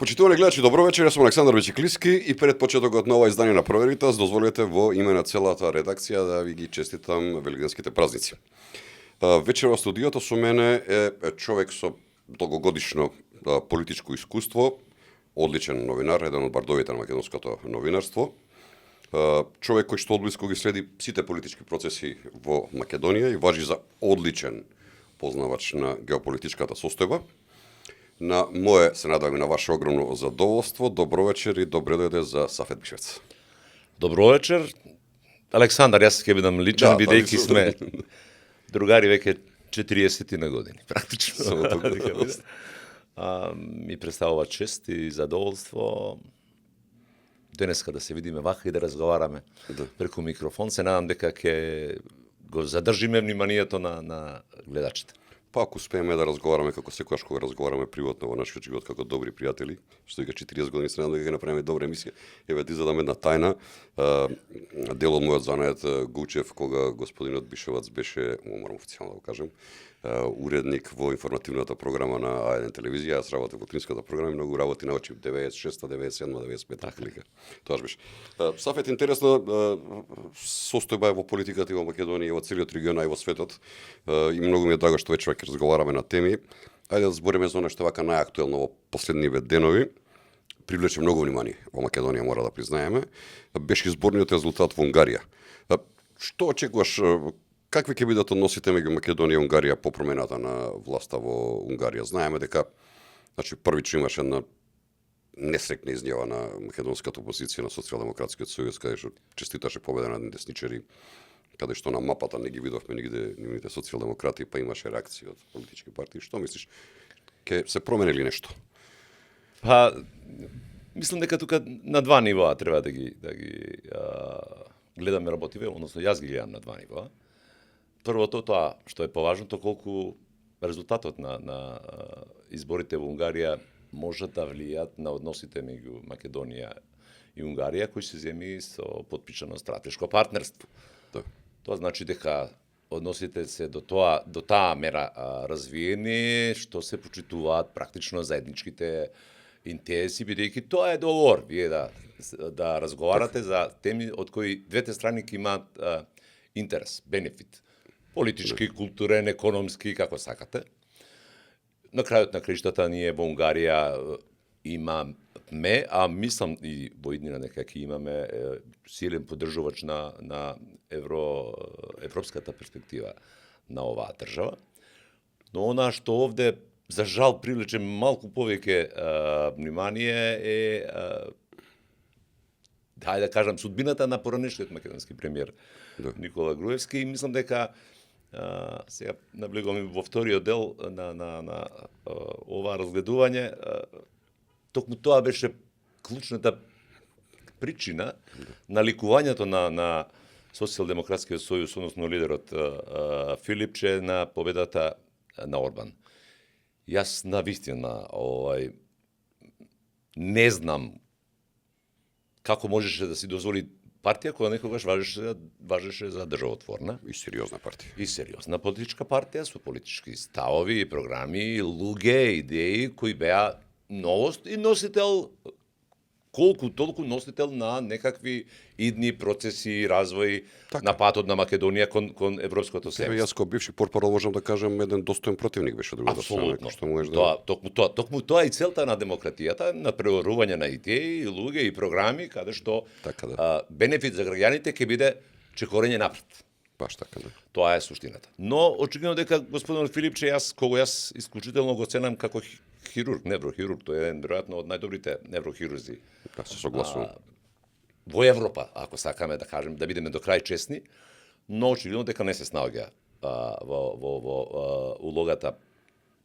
Почитувани гледачи, добро вечер, јас сум Александар Бечиклиски и пред почетокот на ова издание на Проверитас, дозволете во име на целата редакција да ви ги честитам велигденските празници. Вечер во студиото со мене е човек со долгогодишно политичко искуство, одличен новинар, еден од бардовите на македонското новинарство, човек кој што одблиску ги следи сите политички процеси во Македонија и важи за одличен познавач на геополитичката состојба. На мое, се надам и на ваше огромно задоволство, добро вечер и добре дојде за Сафет Бишевц. Добро вечер. Александар, јас ќе бидам личен, бидејќи сме другари веќе 40 на години, практично. Само така. Ми представува чест и задоволство денеска да се видиме вака и да разговараме преку микрофон. Се надам дека ќе го задржиме вниманието на гледачите. Па ако успееме да разговараме како секогаш кога разговараме приватно во нашиот живот како добри пријатели, што вика 40 години се надам дека ќе направиме добра емисија. Еве ти задам една тајна. Дел од мојот занает Гучев, кога господинот Бишевац беше, морам официјално да го кажем, уредник во информативната програма на А1 телевизија, јас работев во утринската програма и многу работи научив 96-та, 97-та, 95-та клика. Тоа беше. Сафет, интересна состојба е во политиката и во Македонија и во целиот регион и во светот. И многу ми е драго што вече ќе разговараме на теми. Ајде да збориме за нешто вака најактуелно во последниве денови. Привлече многу внимание во Македонија, мора да признаеме. Беше изборниот резултат во Унгарија. Што очекуваш? Какви ќе бидат односите меѓу Македонија и Унгарија по промената на власта во Унгарија? Знаеме дека првично имаше една несрекна изјава на македонската опозиција на Социјалдемократскиот сојуз, каде што честиташе победа на десничари, каде што на мапата не ги видовме нигде нивните социјалдемократи, па имаше реакции од политички партии. Што мислиш? Ќе се промени ли нешто? Па, мислам дека тука на два нивоа треба да ги гледаме работиве, односно јас ги гледам на два нивоа. Првото тоа што е поважното, колку резултатот на изборите во Унгарија може да влијат на односите меѓу Македонија и Унгарија, кои се земи со потпишано стратешко партнерство. Да. Тоа значи дека односите се до таа мера развиени, што се почитуваат практично заедничките интереси, бидејќи тоа е договор, вие да разговарате за теми од кои двете страни ќе имаат интерес, бенефит. Политички, културен, економски, како сакате. На крајот на краиштата ние во Унгарија имаме, а мислам и во иднина дека ќе имаме силен поддржувач на европската перспектива на оваа држава. Но она што овде за жал привлече малку повеќе внимание е да кажам судбината на поранешниот македонски премиер Никола Груевски, и мислам дека сега наблегуваме во вториот дел на ова разгледување. Токму тоа беше клучната причина на ликувањето на Социјалдемократскиот сојуз, односно лидерот Филипче, на победата на Орбан. Јас навистина не знам како можеше да си дозволи партија која некогаш важеше за државотворна И сериозна партија. и сериозна политичка партија со политички ставови, програми, луѓе, идеи кои беа новост и носител колку толку носител на некакви идни процеси и развој на патот на Македонија кон европското семејство. Јас како бивши портпарол можам да кажам еден достоен противник беше другата страна, што можеш да Токму тоа и целта на демократијата, на преорување на идеи, луѓе и програми, каде што бенефит за граѓаните ќе биде чекорење напред. Баш така, да. Тоа е суштината. Но очигледно дека господин Филипче, кого јас исклучително го ценам како хирург, неврохирург, тој е еден веројатно од најдобрите неврохирурзи. Да, се согласувам. Во Европа, ако сакаме да кажем, да бидеме до крај честни, но очигледно дека не се снаоѓа во улогата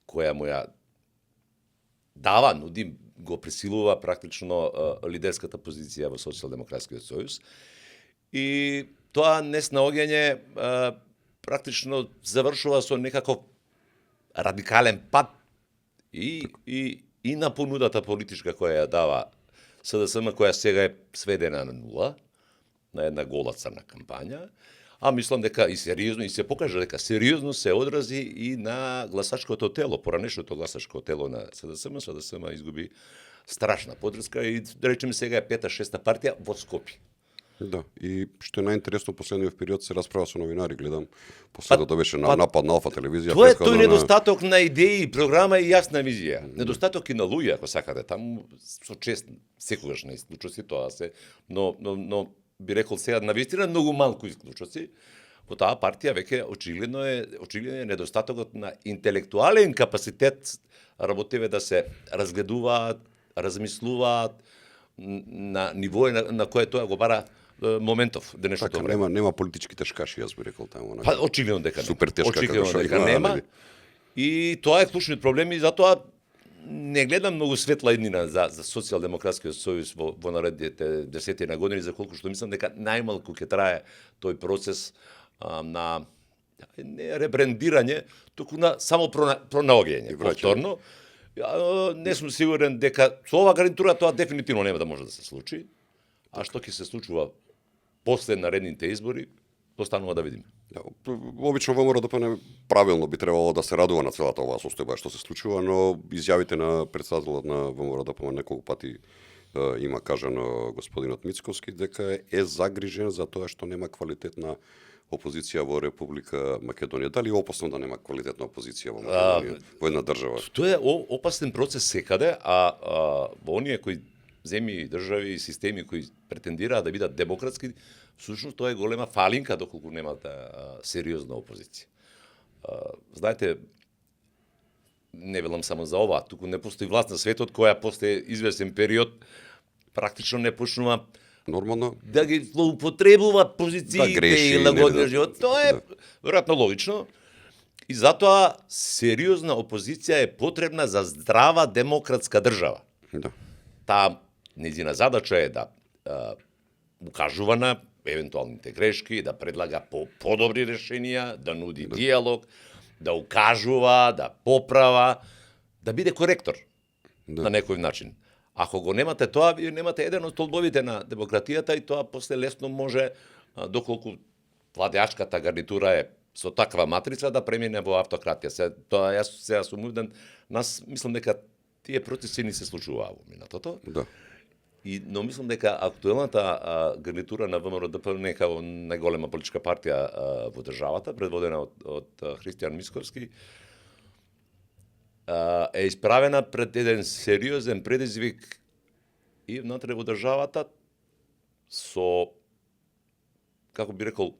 која му ја дава, нуди, го пресилува практично лидерската позиција во Социјалдемократскиот сојуз. И тоа неснаоѓање практично завршува со некаков радикален пат и на понудата политичка која ја дава СДСМ, која сега е сведена на нула, на една гола црна кампања, а мислам дека и сериозно, и се покажа дека сериозно се одрази и на гласачкото тело, поранешното гласачко тело на СДСМ. СДСМ изгуби страшна подрска и да речеме сега е 5-6 партија во Скопје. Да, и што е најинтересно, последниот период се расправа со новинари, гледам, последното беше на напад на Алфа телевизија. Тоа е тој недостаток на идеи, програма и јасна визија. Недостаток и на луѓе, ако сакате, таму со чест секогаш на исклучоци тоа се, но би рекол сега навистина многу малку исклучоци. Во таа партија веќе очигледно е недостатокот на интелектуален капацитет работеве да се разгледуваат, размислуваат на ниво на кое тоа го бара моментов денешното време. Нема политички тешкаши, јас би рекол таму. Па очигледно дека нема. Супер тешка очигледно дека нема. И тоа е клучниот проблем и затоа не гледам многу светла иднина за Социјалдемократскиот сојуз во наредните десетина години, за колку што мислам дека најмалку ќе трае тој процес на не ребрендирање, туку на само пронаоѓање. Повторно, не сум сигурен дека со ова гарнитура тоа дефинитивно нема да може да се случи. А што ќе се случува после наредните избори, останува да видиме. Да, обично ВМРО-ДПМН правилно би требало да се радува на целата оваа состојба што се случува, но изјавите на претседателот на ВМРО-ДПМН неколку пати има кажано господинот Мицковски дека е загрижен за тоа што нема квалитетна опозиција во Република Македонија. Дали е опасно да нема квалитетна опозиција во Македонија, во една држава? Тоа е опасен процес секаде, а во оние кои земји, држави и системи кои претендираат да бидат демократски, всушност тоа е голема фалинка доколку немат сериозна опозиција. Знаете, не велам само за ова, туку не постои власт на светот која после известен период практично не почнува нормално да ги злоупотребува позициите и лагодниот живот. Тоа е веројатно логично. И затоа сериозна опозиција е потребна за здрава демократска држава. Да. Таа нејзина задача е да укажува на евентуалните грешки, да предлага подобри решенија, да нуди диалог, да укажува, да поправа, да биде коректор на некој начин. Ако го немате тоа, вие немате еден од столбовите на демократијата и тоа после лесно може, доколку владеачката гарнитура е со таква матрица, да премине во автократија. Тоа јас сега сум уведен, нас мислам дека тие процеси не се случуваа во минатото. Да. Но мислам дека актуелната гарнитура на ВМРО-ДПМН како најголема политичка партија во државата, предводена од Христијан Мицковски, е исправена пред еден сериозен предизвик и внатре во државата со, како би рекол,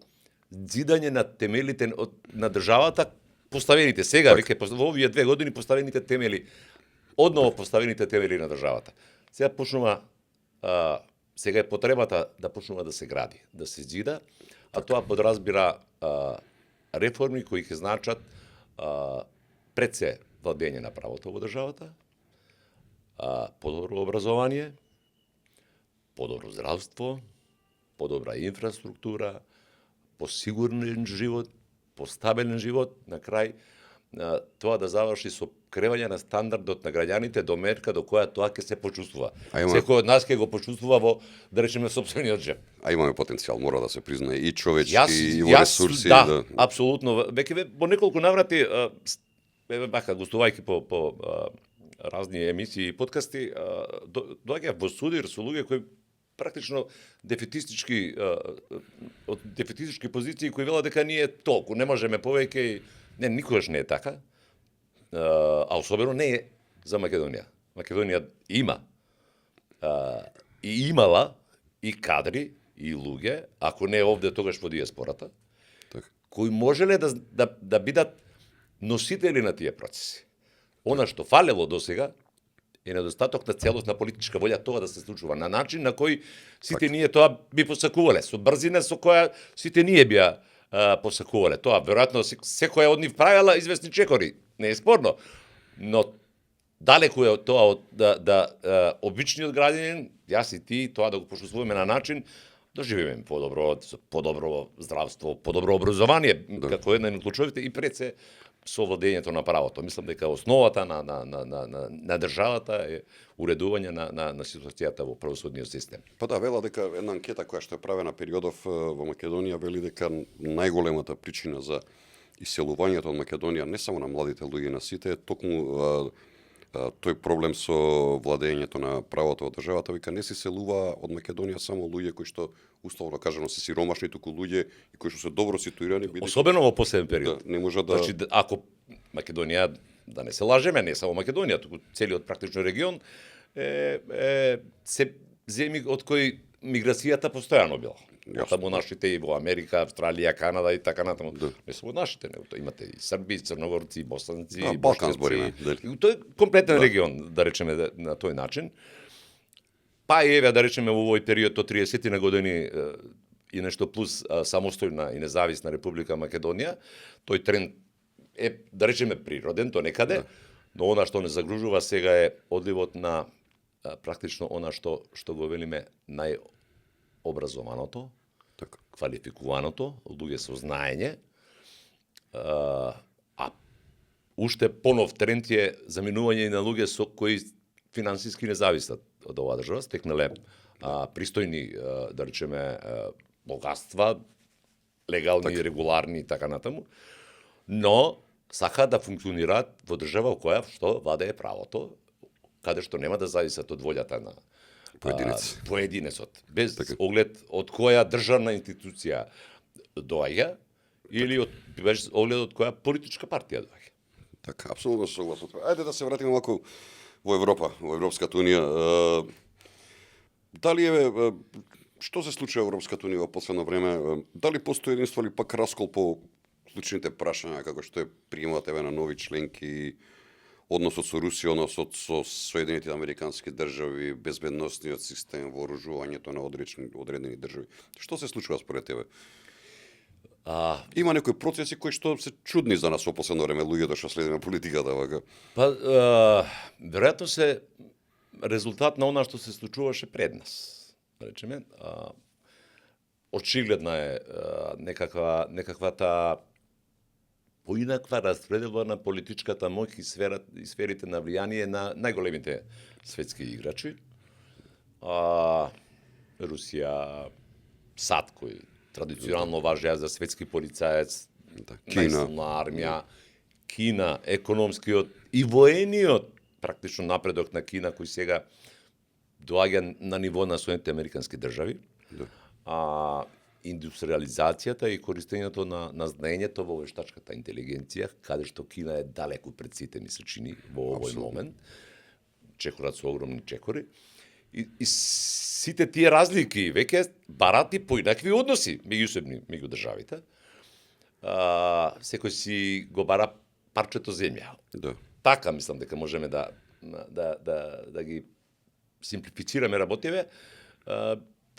зидање на темелите на државата, поставените сега, веќе во овие 2 години поставените темели, одново поставените темели на државата. Сега почнува, сега е потребата да почнува да се гради, да се зида, а тоа подразбира реформи кои ќе значат пред се владење на правото во државата, подобро образование, подобро здравство, подобра инфраструктура, посигурен живот, постабилен живот, на крај тоа да заврши со кревање на стандардот на граѓаните до мерка до која тоа ќе се почувствува. Секој од нас ќе го почувствува во, да речеме, сопствениот джеб. А имаме потенцијал, мора да се признае и човечки, и во ресурси. Да, апсолутно. Веќе во неколку наврати, бака гостувајќи по разни емисии и подкасти, доаѓа во судир со луѓе кои практично дефетистички од дефетистички позиции кои велат дека ние толку не можеме повеќе и не, никогаш не е така. А особено не е за Македонија. Македонија има и имала и кадри и луѓе, ако не овде тогаш во диаспората, кои можеле да бидат носители на тие процеси. Она што фалело досега е недостаток на целосна политичка волја тоа да се случува на начин на кој сите ние тоа би посакувале, со брзина со која сите ние би посакувале. Тоа веројатно секоја од нив правела известни чекори, не е спорно, но далеку е од тоа да обичниот граѓанин, јас и ти, тоа да го почувствуваме на начин да живееме подобро здравство, подобро образование, како еден од ключовите и пред се со владењето на правото. Мислам дека основата на државата е уредување на ситуацијата во правосудниот систем. Па да, вела дека една анкета која што е правена периодов во Македонија вели дека најголемата причина за иселувањето од Македонија не само на младите луѓе на сите е токму тој проблем со владењето на правото во државата, вика не се иселува од Македонија само луѓе кои што условно кажано се сиромашни, туку луѓе и кои што се добро ситуирани, особено во последен период. Да, не може да. Значи ако Македонија, да не се лажеме, не само Македонија, туку целиот практично регион се земји од кои миграцијата постојано била. Таму нашите и во Америка, Австралија, Канада и така натаму. Да. Не само нашите, имате и Срби, Црногорци, Босанци, да, Балкан збориме. Тој е комплетен регион, да речеме на тој начин. Па и еве да речеме во овој период до 30 на години и нешто плюс самостојна и независна Република Македонија, тој тренд е да речеме природен до некаде, но она што не загружува сега е одливот на практично она што го велиме најобразованото, така, квалификуваното, луѓе со знаење, а уште понов тренд е заминување на луѓе со кои финансиски независат од оваа држава, стекнале пристојни, да речеме, богатства, легални, така, регуларни и така натаму, но сака да функционираат во држава во која што владее правото, каде што нема да зависат од волјата на поединецот, без така, оглед од која државна институција доаѓа или без оглед од која политичка партија доаѓа. Така, апсолутно согласен. Ајде да се вратиме малку во Европа, во Европската унија. Дали што се случува во Европската унија во последно време? Дали постои единство или пак раскол по клучните прашања како што е приемот на нови членки, односот со Русија, односот со Соединетите американски држави, безбедносниот систем, вооружувањето на одредени држави? Што се случува според тебе? Има некои процеси кои што се чудни за нас во последно време, луѓето што следиме политиката вака. Па веројатно се резултат на она што се случуваше пред нас. Да речеме, очигледна е некаквата поинаква распределба на политичката моќ и сферите на влијание на најголемите светски играчи. Русија, САД, кој традиционално важеа за светски полицаец, најсилна армија, Кина, економскиот и воениот практично напредок на Кина, кој сега доаѓа на ниво на Соединетите американски држави. Индустриализацијата и користењето на знаењето во вештачката интелигенција, каде што Кина е далеку пред сите, ми се чини, во овој момент. Чекорат со огромни чекори. И сите тие разлики веќе барат и поинакви односи меѓу државите. Секој си го бара парчето земја. Да. Така мислам дека можеме да ги симплифицираме работиве,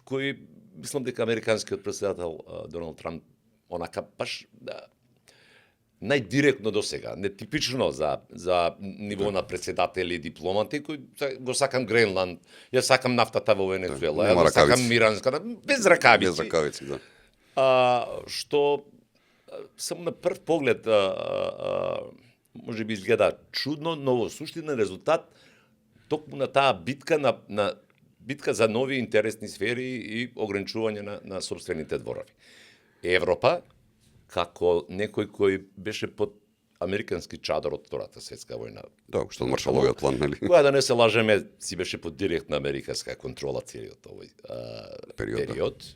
кои мислам дека американскиот претседател Доналд Трамп онака баш најдиректно до сега, нетипично за ниво на председатели и дипломати кои го сакам Гренланд, ја сакам нафтата во Венецуела, ја сакам иранската, без ракавици. Без ракавици, да. Што само на прв поглед може би изгледа чудно, но во суштина резултат токму на таа битка за нови интересни сфери и ограничување на сопствените дворови. Европа, како некој кој беше под американски чадор од Втората светска војна. Да, што од Маршаловиот план, нели? Која да не се лажеме, си беше под директна американска контрола целиот овој период.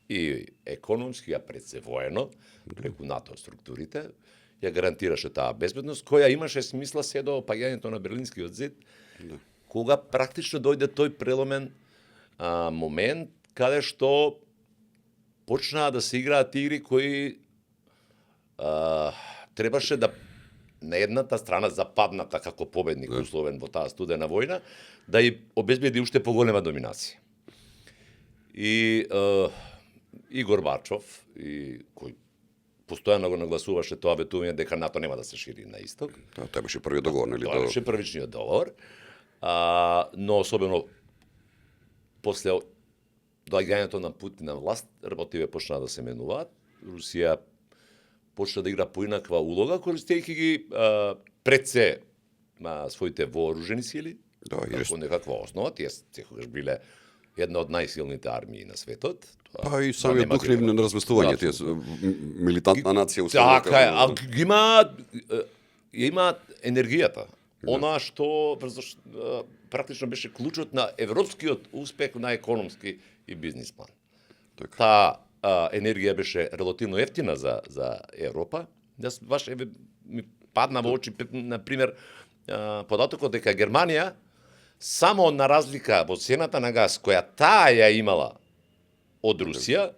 И економски, а пред се воено, преку НАТО структурите, ја гарантираше таа безбедност, која имаше смисла се до опаѓањето на Берлинскиот зид, кога практично дојде тој преломен момент, каде што почнаа да се играат игри кои требаше да на едната страна западната како победник условен во таа студена војна, да ја обезбеди уште поголема доминација. И Горбачов, кој постојано го нагласуваше тоа ветување дека НАТО нема да се шири на исток. Тоа беше првиот договор, нели? Тоа беше првичниот договор. Но особено после доаѓањето на Путин на власт, работиве почнаа да се менуваат. Русија почна да игра поинаква улога, користејќи ги пред се своите вооружени сили, Да, како некаква основа, тие секогаш биле една од најсилните армии на светот. Па и самиот дух на разместување, тие милитантна нација Така е, а има енергијата. Она што практично беше клучот на европскиот успех на економски и бизнис план. Така. Таа енергија беше релативно ефтина за Европа. Јас баш ми падна во очи, на пример, податокот дека Германија само на разлика во цената на газ која таа ја имала од Русија,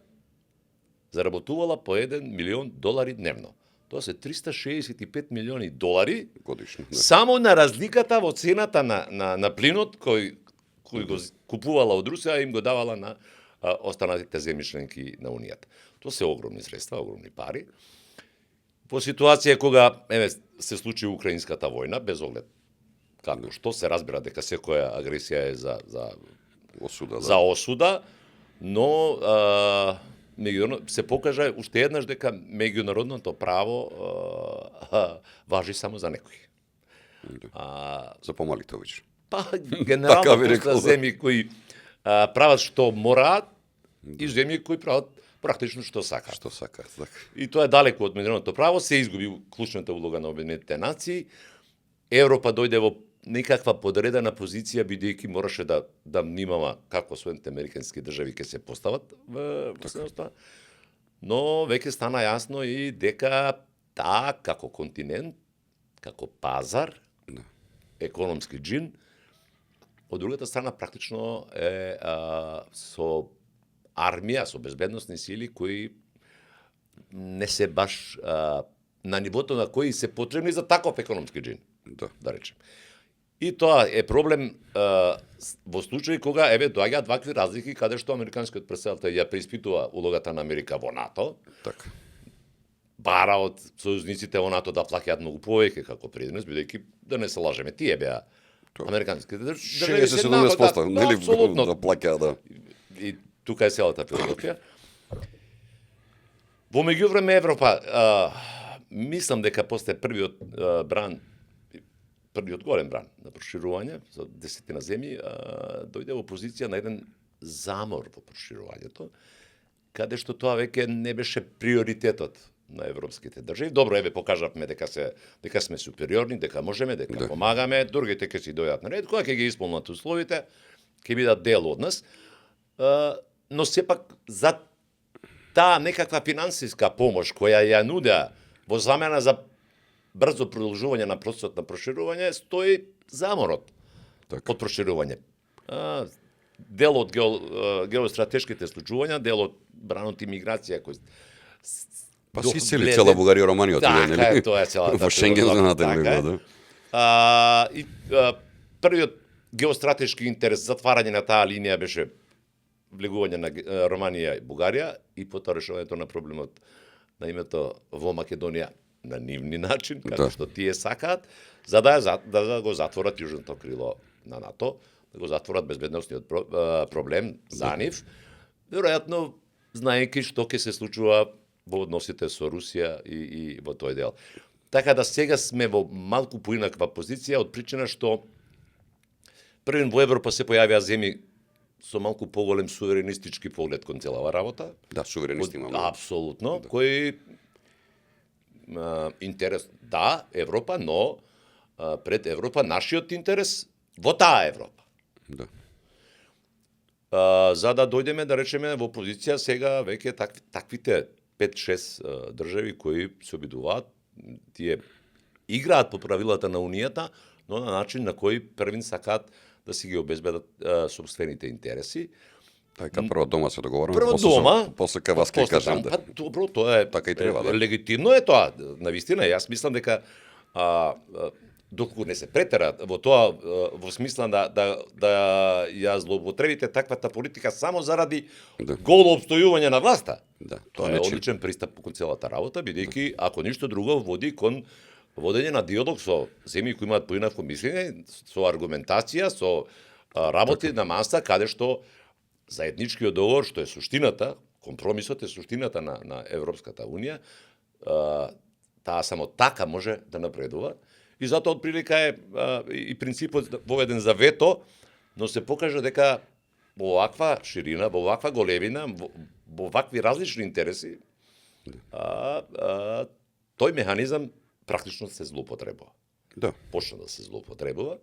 заработувала по $1 милион дневно. Тоа се 365 милиони долари годишно. Да. само на разликата во цената на плинот кој го купувала од Русија и им го давала на останатите земји членки на Унијата. Тоа се огромни средства, огромни пари. Во ситуација кога се случи украинската војна, без оглед како што се разбира дека секоја агресија е за осуда, да. за осуда, но се покажа уште еднаш дека меѓународното право важи само за некои. За помалите обично. Па генерално Така би постојат земји кои прават што мораат и земји кои прават практично што сакаат. Што сакаат, така. И тоа е далеко од меѓународното право, се изгуби клучната улога на Обединетите нации. Европа дојде во некаква подредена позиција, бидејќи мораше да внимава како Соединените американски држави ќе се постават во средноста. Но веќе стана јасно и дека таа како континент, како пазар, економски джин, од другата страна практично е со армија, со безбедносни сили кои не се баш на нивото на кои се потребни за таков економски джин, да речем. И тоа е проблем во случај кога доаѓаат вакви разлики каде што американскиот претседател ја преиспитува улогата на Америка во НАТО. Така. Бара од сојузниците во НАТО да плаќаат многу повеќе како преднес, бидејќи да не се лажеме, тие беа американските држави 60-70%, нели апсолутно да плаќаат, да. И тука е целата филозофија. Во меѓувреме Европа, мислам дека после првиот голем бран на проширување за 10 земји, дојде во позиција на еден замор во проширувањето, каде што тоа веќе не беше приоритетот на европските држави. Добро, покажавме дека сме супериорни, дека можеме, дека помагаме, другите ќе си дојдат на ред, кога ќе ги исполнат условите, ќе бидат дел од нас. Но сепак за таа некаква финансиска помош која ја нудеа во замена за брзо продолжување на процесот на проширување, стои заморот од проширување. Дел од геостратешките случувања, дел од бранот и миграција кој Па си цели цела Бугарија, Романија, така е, тоа е целата. Во Шенген знаете ли го, да. Првиот геостратешки интерес затварање на таа линија беше влегување на Романија и Бугарија и потоа решувањето на проблемот на името во Македонија на нивни начин, како што тие сакаат, за да го затворат јужното крило на НАТО, да го затворат безбедносниот проблем за нив, веројатно знаејќи што ќе се случува во односите со Русија и во тој дел. Така да сега сме во малку поинаква позиција од причина што првен во Европа се појавија земји со малку поголем суверенистички поглед кон целава работа. Да, суверенисти имаме. Апсолутно, кои интерес, да, Европа, но пред Европа нашиот интерес во таа Европа. Да. За да дојдеме, да речеме, во позиција сега веќе таквите 5-6 држави кои се обидуваат, тие играат по правилата на Унијата, но на начин на кој првин сакаат да си ги обезбедат собствените интереси. Така, прво дома се договораме, после кај вас ќе кажам. Па добро, тоа е така и треба, да. Легитимно е тоа, навистина. Јас мислам дека доколку не се претера во тоа, во смисла да ја злоупотребите таквата политика само заради голо обстојување на власта. Да, тоа е одличен пристап кон целата работа, бидејќи ако ништо друго води кон водење на диалог со земји кои имаат поинакво мислење, со аргументација, со работи на маса, каде што заедничкиот договор, што е суштината, компромисот е суштината на Европската Унија, таа само така може да напредува. И затоа отприлика е и принципот воведен за вето, но се покажа дека во оваква ширина, во оваква големина, во овакви различни интереси, тој механизам практично се злоупотребува. Да. Почна да се злоупотребува.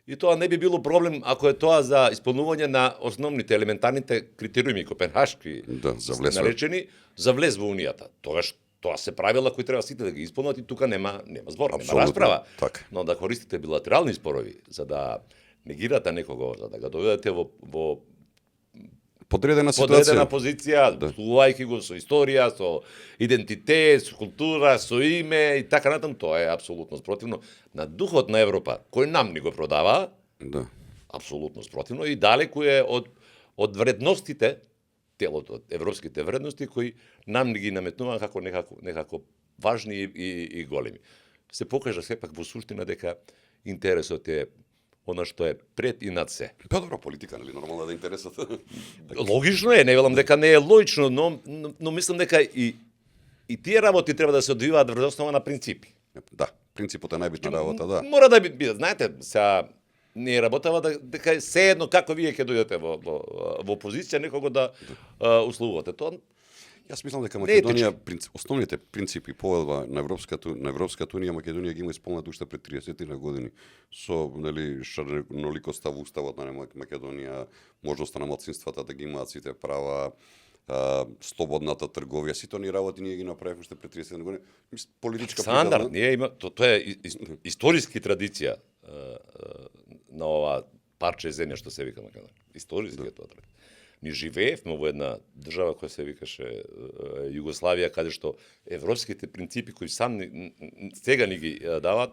И тоа не би било проблем ако е тоа за исполнување на основните елементарните критериуми копенхашки, за влез наречени за влез во унијата. Тогаш тоа се правила кои треба сите да ги исполнат и тука нема збор, нема расправа. Так. Но да користите билатерални спорови за да негирате некого, за да го доведете во подредена ситуација. позиција, слувајќи го со историја, со идентитет, со култура, со име и така натаму, тоа е апсолутно спротивно на духот на Европа, кој нам ни го продава. Да. Апсолутно спротивно и далеку е од вредностите, телото, од европските вредности кои нам ни ги наметнуваат како некако важни и големи. Се покажа сепак во суштина дека интересот е она што е пред и над се. Па добро, политика, нели, нормално да интересот. Логично е, не велам дека не е логично, но мислам дека и тие работи треба да се одвиваат врз основа на принципи. Да, принципот е најбитна работа, да. Мора да биде, знаете, сега не работава дека се едно како вие ќе дојдете во позиција некого да условувате. Тоа Јас мислам дека Македонија основните принципи повелба на Европската унија Македонија ги има исполнет уште пред 30 години со шареноликоста во уставот на Македонија, можноста на малцинствата да ги имаат сите права, слободната трговија, сите оние работи ние ги направивме уште пред 30 години. Политичка стандард, ние има тоа е историски традиција на ова парче земја што се вика Македонија. Историски е тоа традиција. Ни живеевме во една држава која се викаше Југославија, каде што европските принципи кои сам сега ни ги дават,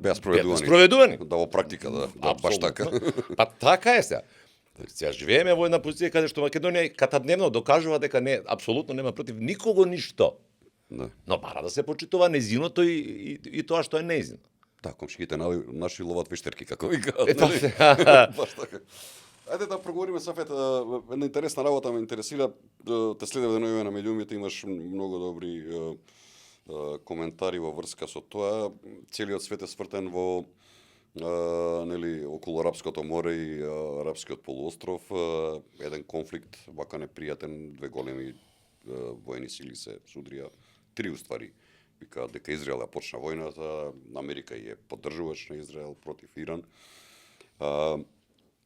беа спроведувани. Да, во практика, да, баш така. Па така е сега. Сега живееме во една позиција каде што Македонија катадневно докажува дека не апсолутно нема против никого ништо. Да. Но бара да се почитува нејзиното и тоа што е нејзино. Да, комшиите наши ловат вештерки, како викаат. Баш така. Ајде да проговориме Сафет, една интересна работа ме интересира, те следев денови на медиумите, имаш многу добри коментари во врска со тоа. Целиот свет е свртен во нели околу Арапското море и Арапскиот полуостров, еден конфликт, вака непријатен, две големи воени сили се судрија, три уствари. Викаат дека Израел ја почна војната, Америка ја поддржуваш на Израел против Иран.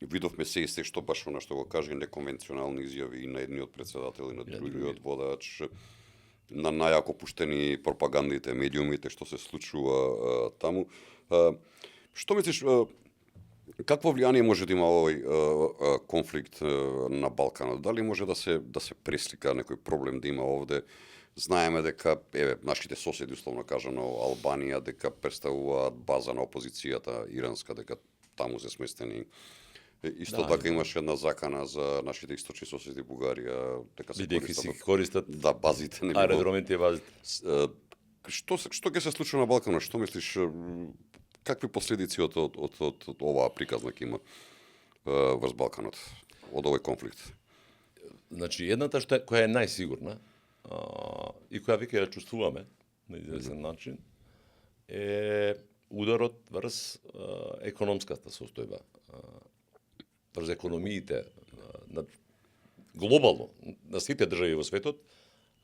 Видовме се и се што баш она што го кажа неконвенционални изјави и на едниот председател и на другиот водач, на најако пуштени пропагандите, медиумите што се случува таму. Што мислиш, какво влијание може да има овој конфликт на Балканот? Дали може да се преслика некој проблем да има овде? Знаеме дека нашите соседи, условно кажано Албанија, дека представуваат база на опозицијата иранска, дека таму се сместени. Исто така имаше една закана за нашите источни соседи Бугарија, дека се користат базите, нели? Аеродромите и базите. Што ќе се случи на Балканот? Што мислиш? Какви последици од оваа приказна ќе има врз Балканот од овој конфликт? Значи, едната која е најсигурна и која веќе ја чувствуваме на известен начин е ударот врз економската состојба, врз економиите глобално на сите држави во светот,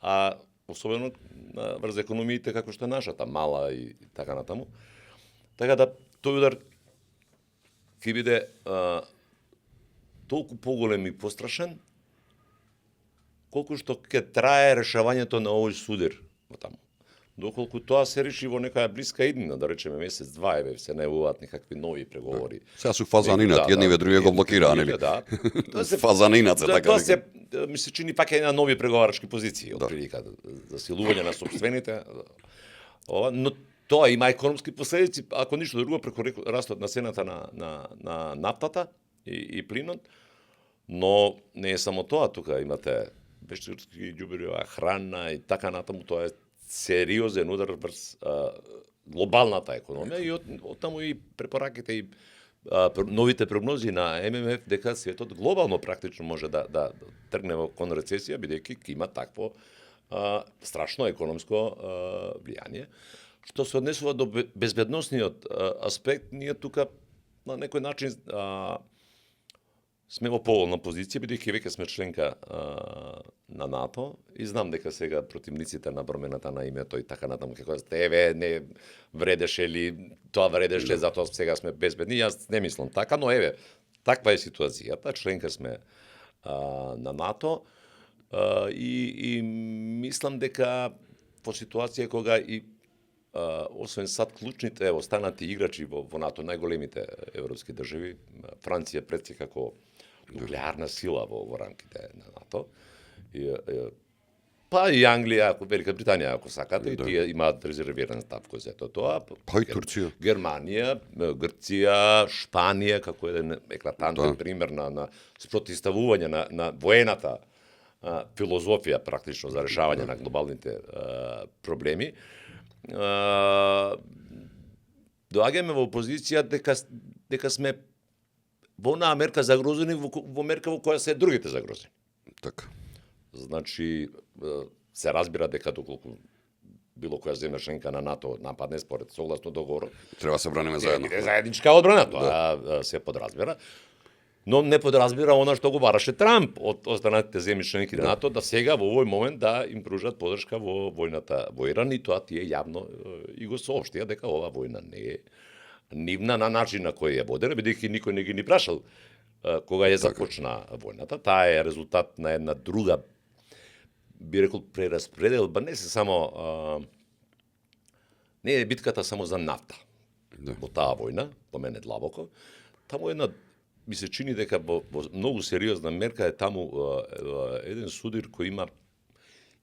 а особено врз економиите како што е нашата, мала и така натаму. Така да тој удар ќе биде толку поголем и пострашен, колку што ќе трае решавањето на овој судир во таму. Доколку тоа се реши во некоја блиска иднина, да речеме месец-два, се најавуваат некакви нови преговори. Сега су фазанинат, едниве други го блокираа, нели? Да. Фазанинат се така. Тоа се ми се чини пак една нови преговарачки позиции, од прилика засилување на сопствените. Но тоа има економски последици, ако ништо друго, преку растот на цената на нафтата и плинот. Но не е само тоа, тука имате вештарски ѓубрива, храна и така натаму, тоа е сериозен удар врз глобалната економија и од таму и препораките и новите прогнози на ММФ дека светот глобално практично може да тргне кон рецесија, бидејќи ќе има такво страшно економско влијание. Што се однесува до безбедносниот аспект, ние тука на некој начин сме во поволна позиција, бидејќи веќе сме членка на НАТО и знам дека сега противниците на промената на името и така натаму ќе кажат еве не вредеше ли тоа вредеше затоа сега сме безбедни. Јас не мислам така, но еве таква е ситуацијата, членка сме на НАТО и мислам дека во ситуација кога и освен сад клучните останати играчи во НАТО, најголемите европски држави, Франција предси како нуклеарна сила во рамките на НАТО, па и Англија, Велика Британија, ако сакате, и тие имаат резервиран став кој за тоа. Па и Турција. Германија, Грција, Шпанија, како еден еклатантен пример на спротивставување на воената филозофија практично за решавање на глобалните проблеми. Доаѓаме во позиција дека сме во онаа мерка загрозени, во мерка во која се другите загрозени. Така. Значи, се разбира дека доколку било која земја членка на НАТО нападне според согласно договорот, треба се браниме заедно. Заедничка одбрана, тоа се подразбира. Но не подразбира она што го бараше Трамп од останатите земји членки на НАТО, да сега во овој момент да им пружат подршка во војната во Иран, и тоа тие јавно и го соопштија дека ова војна не е нивна на начин на кој е водена, бидејќи никој не ги ни прашал кога ја започна војната. Таа е резултат на една друга, би рекол, прераспределба, не се само не е битката само за нафта. Во таа војна, по мене длабоко, таму една ми се чини дека во многу сериозна мерка е таму еден судир кој има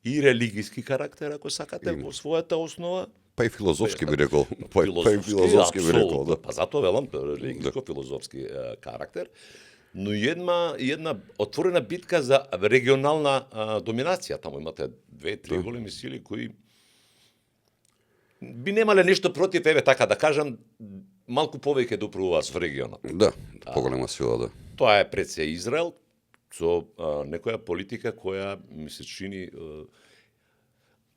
и религиски карактер, ако сакате, во својата основа. Па и филозофски би рекол. Па и филозофски би рекол, да. Па затоа велам религиско-филозофски карактер, но една отворена битка за регионална доминација. Таму имате 2-3 големи сили кои би немале нешто против, еве така да кажам, малку повеќе допруваа со регионот. Да, поголема сила, да. Тоа е пред се Израел со некоја политика која ми се чини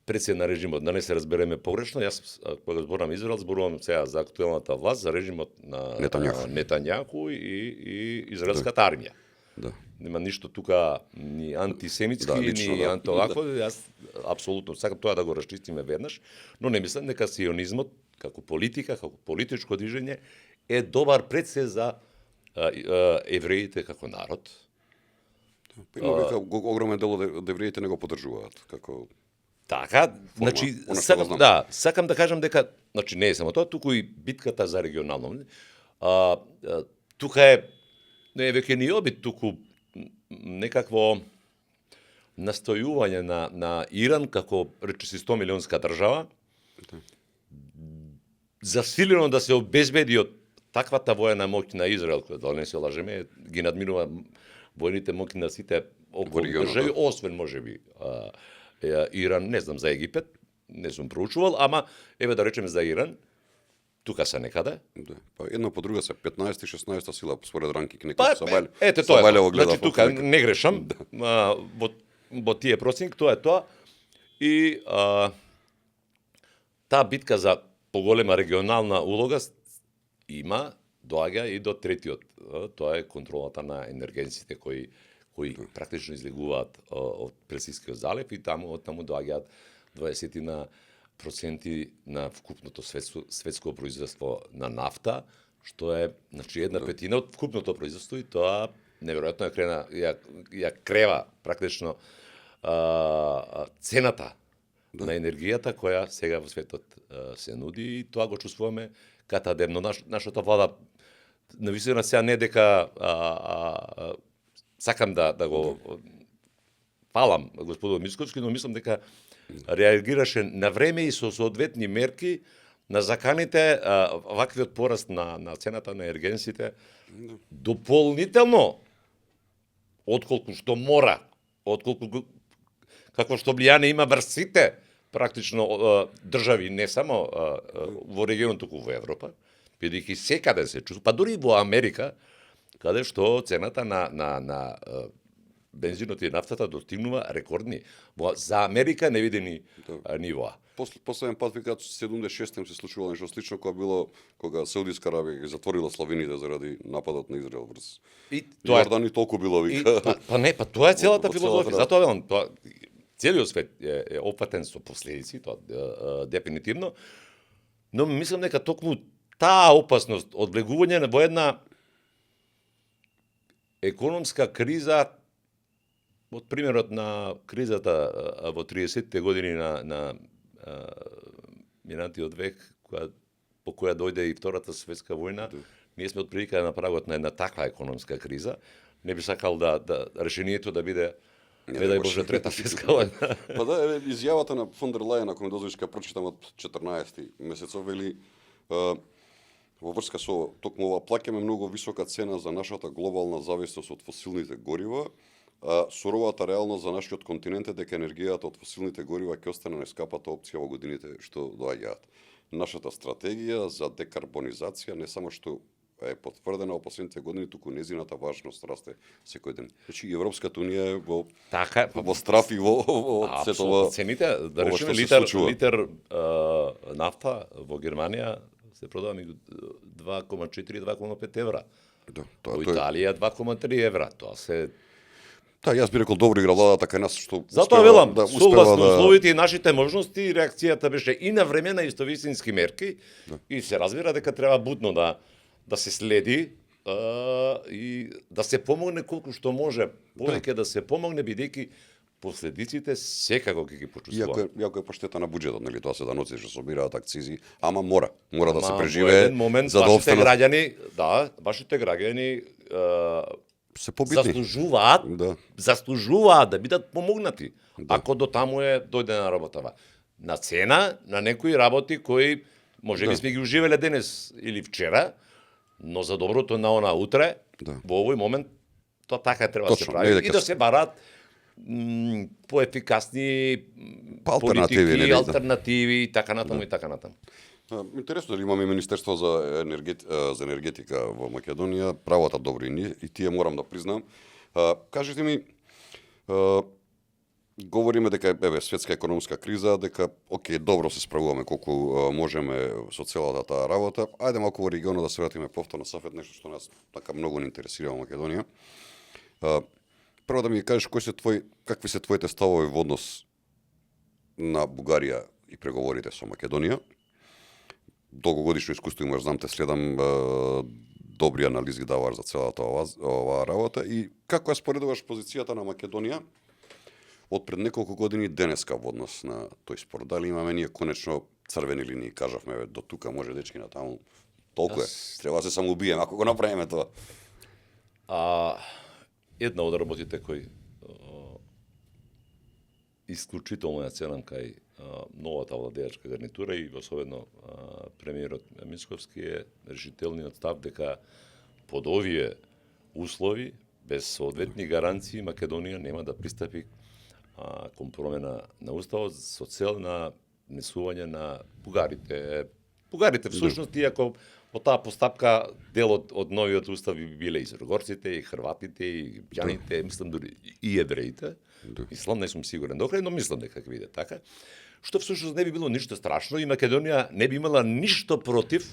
пред се на режимот, да не се разбереме погрешно. Јас кога зборам Израел, зборувам сега за актуелната власт, за режимот на Нетањаху и израелската армија. Да. Нема ништо тука ни антисемитски, ни антовакво. Јас апсолутно сакам тоа да го расчистиме веднаш, но не мислам дека сионизмот како политика, како политичко движење е добар пред се за евреите како народ. Има века огромен дел од евреите не го поддржуваат како така, значи сакам да кажам дека значи не е само тоа, туку и битката за регионално. Тука не е веќе ни обид, туку некакво настојување на Иран како речиси 100 милионска држава, засилено да се обезбеди од таквата воена моќ на Израел, која да не се лажеме, ги надминува војните моќи на сите околни држави, освен можеби Иран, не знам за Египет, не сум проучувал, ама еве да речеме за Иран, тука се некаде. Да. Па една по друга се 15 и 16 сила според ранкинг некој Сабајле. Ете тоа. Значи тука не грешам. Во тие проценти тоа е тоа. И таа битка за поголема регионална улога доаѓа и до третиот. Тоа е контролата на енергенците кои практично излегуваат од Персискиот залив и таму доаѓаат 20% на вкупното светско производство на нафта, што е значи 1/5 од вкупното производство, и тоа неверојатно ја крева практично цената на енергијата која сега во светот се нуди, и тоа го чувствуваме катадемно. Нашата влада навистина сега не дека сакам да го фалам господин Мицковски, но мислам дека реагираше на време и со соодветни мерки на заканите ваквиот пораст на цената на енергенците дополнително отколку што мора, отколку какво што влијание има врз сите практично држави, не само во регионот, туку во Европа, бидејќи секаде се чувствува, па дури во Америка, каде што цената на бензинот и нафтата достигнува рекордни за Америка невидени нивоа. Последен пат викаат 76-тем се случувало нешто слично кога Саудиска Арабија ги затворила славините заради нападот на Израел врз Јордан и толку било вика. Па тоа е целата По филозофија. целата, Затоа велам, целиот свет е опфатен со последици, тоа дефинитивно. Но мислам дека токму таа опасност од влегување во една економска криза, од примерот на кризата во 30-те години на минатиот век, по која дојде и Втората светска војна, ние сме отприлика на прагот на една таква економска криза. Не би сакал да решението да биде не дај Боже Трета светска војна. Па да, изјавата на фон дер Лајен, ако ме дозволиш, ка прочитам од 14 месецов, вели во врска со токму ова, плаќаме многу висока цена за нашата глобална зависност од фосилните горива, а суровата реалност за нашиот континент е дека енергијата од фосилните горива ќе остане најскапата опција во годините што доаѓаат. Нашата стратегија за декарбонизација не само што е потврдена во последните години, туку незината важност расте секој ден. Значи Европската унија е во страф и во сето ова. Цените, да речеме, литер нафта во Германија се продава меѓу 2,4 и 2,5 евра. Да, во Италија 2,3 евра. Тоа се Да, јас би рекол добро игра владата кај нас што затоа велам, согласно условите и нашите можности, реакцијата беше и на време на истовистински мерки и се разбира дека треба будно да се следи и да се помогне колку што може, повеќе да се помогне бидејќи последиците секако ќе ги почувствуваме. Иако е поштета на буџетот, нели, тоа се даноци што собираат акцизи, ама мора да се преживее. Во еден момент за да вашите граѓани, вашите граѓани се побитни. Заслужуваат да бидат помогнати, ако до таму дојде на работава. На цена на некои работи кои можеби сме ги уживеле денес или вчера, но за доброто на она утре, во овој момент тоа така треба да се прави и да се барат поефикасни политики, алтернативи и така натаму и така натаму. Интересно дали имаме Министерство за енергетика во Македонија, правата добри и тие морам да признам. Кажете ми, говориме дека е светска економска криза, дека окей, добро се справуваме колку можеме со целата таа работа. Ајде малку во регионот да се вратиме повторно Сафет, нешто што нас така многу не интересира во Македонија. Прво да ми кажеш какви се твоите ставови во однос на Бугарија и преговорите со Македонија. Долгогодишно искуство имаш, знам те следам, добри анализи даваш за целата оваа работа и како ја споредуваш позицијата на Македонија од пред неколку години денеска во однос на тој спор? Дали имаме ние конечно црвени линии, кажавме до тука може дечки на таму. Толку е. Треба да се самоубиеме ако го направиме тоа. Една од работите кои исклучително ја ценам кај новата владеачка гарнитура и особено премиерот Мицковски е решителниот став дека под овие услови, без соодветни гаранции, Македонија нема да пристапи кон промена на уставот со цел на внесување на бугарите. Бугарите всушност, иако во таа постапка дел од новиот устав би биле и срогорците, и хрватите, и ѓаните, мислам дури и евреите. Ислам не сум сигурен до крај, но мислам дека ќе биде така. Што всушност не би било ништо страшно и Македонија не би имала ништо против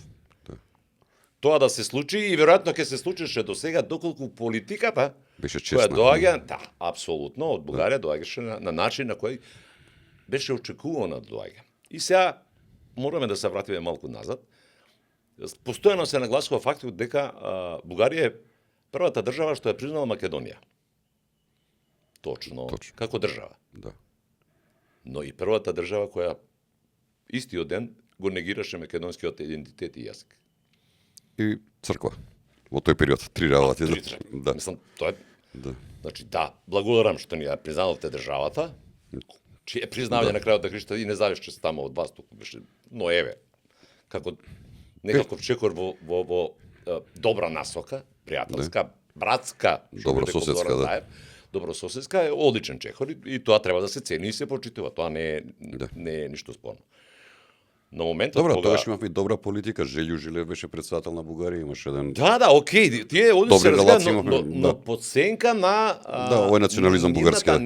тоа да се случи и веројатно ќе се случеше до сега доколку политиката беше честна. Која доаѓа, апсолутно, од Бугарија доаѓаше на начин на кој беше очекувано да доаѓа. И сега мораме да се вратиме малку назад. Постојано се нагласува фактот дека Бугарија е првата држава што ја признала Македонија. Точно. Како држава. Да. Но и првата држава која истиот ден го негираше македонскиот идентитет и јазик. И црква. Во тој период, 3 работи. Да. Мислам, тоа е. Значи, благодарам што ни ја признавте државата, чие признавање на крајот на кришта и не завише таму од вас, туку беше, но еве, како некаков чекор во добра насока, пријателска, братска, добрососедска е одличен чекор и тоа треба да се цени и се почитува. Тоа не е ништо спорно. на моментот Добро, кога... тогаш имавме добра политика. Желју Жилев беше председател на Бугарија, имаше еден Да, окей, тие односи Добри се релации разгледа, имавме, но да. подсенка на Да, овој национализам бугарски, да.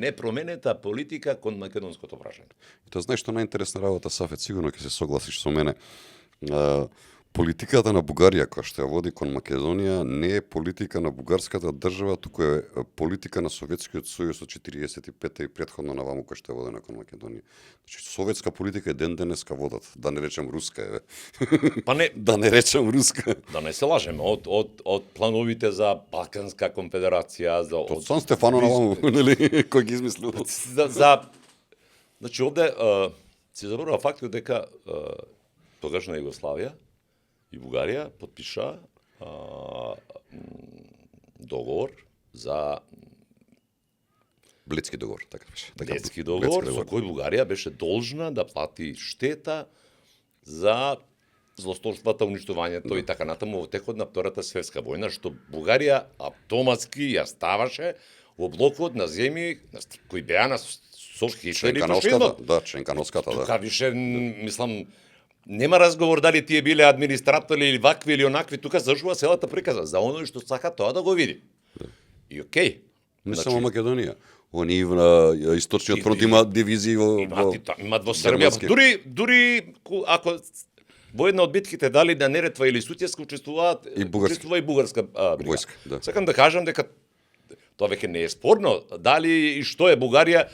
непроменета политика кон македонското прашање. Тоа знаеш што најинтересна работа, Сафет, сигурно ќе се согласиш со мене. Политиката на Бугарија која што ја води кон Македонија не е политика на бугарската држава, туку е политика на Советскиот сојуз од 45-та и претходно наваму која што ја водена кон Македонија. Значи советска политика е ден денеска водат, да не речем руска е. Па не, Да не речем руска. да не се лажеме, од плановите за Балканска конфедерација, за Од Сан Стефано наваму, нели, кој ги измислил? Значи овде се заборува фактот дека тогашна Југославија и Бугарија потпиша договор за Блицки договор, така беше. Блицки договор со кој Бугарија беше должна да плати штета за злосторствата, уништувањето и така натаму во текот на Втората светска војна, што Бугарија автоматски ја ставаше во блокот на земји кои беа на со Хитлер и фашизмот. Да, членкановската, да. Тука више, мислам, нема разговор дали тие биле администратори или вакви или онакви, тука зашува целата приказа за оној што сака тоа да го види. И окей. Не само Македонија. Они на источниот фронт има дивизии имаат во Србија. Дури ако во една од битките дали на Неретва или Сутјеска учествува и бугарска војска, да. Сакам да кажам дека тоа веќе не е спорно, дали и што е Бугарија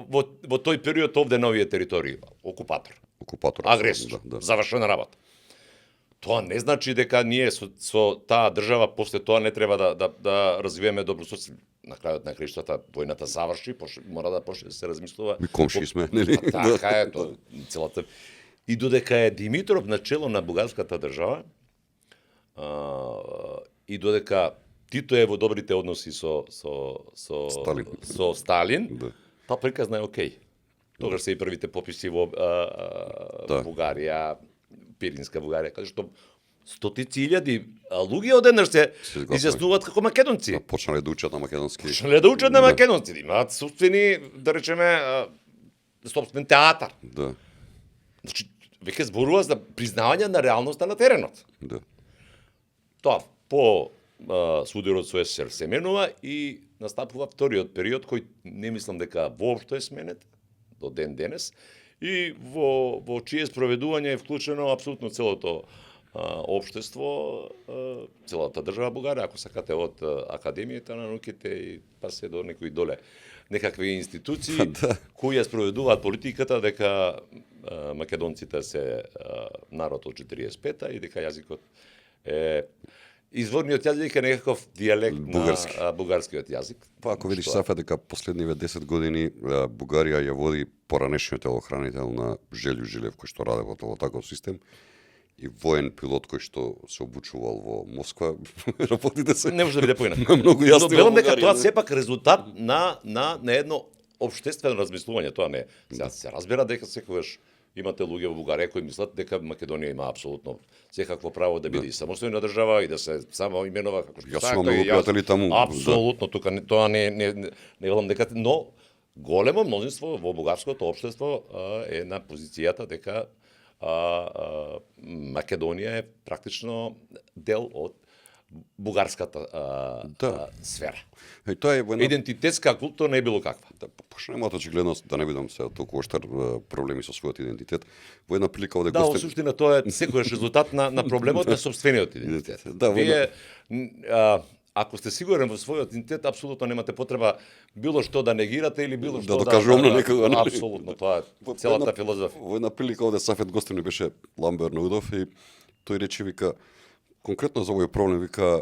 во тој период овде на овие територии, окупатор, агресор, да. завршена работа. Тоа не значи дека ние со таа држава после тоа не треба да развиваме добрососедство. На крајот на краиштата војната заврши, мора да почне да се размислува. И комши сме, нели? Така е тоа целата. И додека е Димитров начело на бугарската држава, и додека Тито е во добрите односи со Сталин, Да. таа приказна е окей. Тогаш се и првите пописи во Бугарија, Пиринска Бугарија, каде што стотици илјади луѓе одеднаш се изјаснуваат како македонци. Почнале да учат на македонски. Почнале да учат на македонци, имаат собствени, да речеме, собствен театар. Да. Значи, веќе зборува за признавање на реалноста на теренот. Да. Тоа по судирот со СССР се менува и настапува вториот период кој не мислам дека воопшто е сменет до ден денес и во чие спроведување е вклучено апсолутно целото општество, целата држава Бугарија, ако сакате од Академијата на науките и па се до некои доле некакви институции кои ја спроведуваат политиката дека македонците се народ од 45-та и дека јазикот е изворниот јазик е некаков дијалект на бугарскиот јазик. Па ако видиш Сафа дека последниве 10 години Бугарија ја води поранешниот телохранител на Желју Жилев кој што раде во таков систем и воен пилот кој што се обучувал во Москва, работите се. Не може да биде поинак. Многу јасно. Но велам дека тоа сепак резултат на едно општествено размислување, тоа не. Сега се разбира дека секогаш имате луѓе во Бугарија кои мислат дека Македонија има апсолутно секакво право да биде и самостојна држава и да се само именува како што сака. Јас сум многу пријатели таму. Апсолутно, тука тоа не велам дека, но големо мнозинство во бугарското општество е на позицијата дека Македонија е практично дел од бугарската сфера. Тоа е идентитетска култура не е било каква. Пошто немаат очигледно да не бидам се толку оштар проблеми со својот идентитет. Во една прилика овде во суштина тоа е секојаш резултат на проблемот на сопствениот идентитет. Вие ако сте сигурен во својот идентитет, апсолутно немате потреба било што да негирате или било што да докажувам на некого. Апсолутно, тоа е целата филозофија. Во една прилика овде Сафет гостин беше Ламбер Наудов и тој рече вика конкретно за овој проблем вика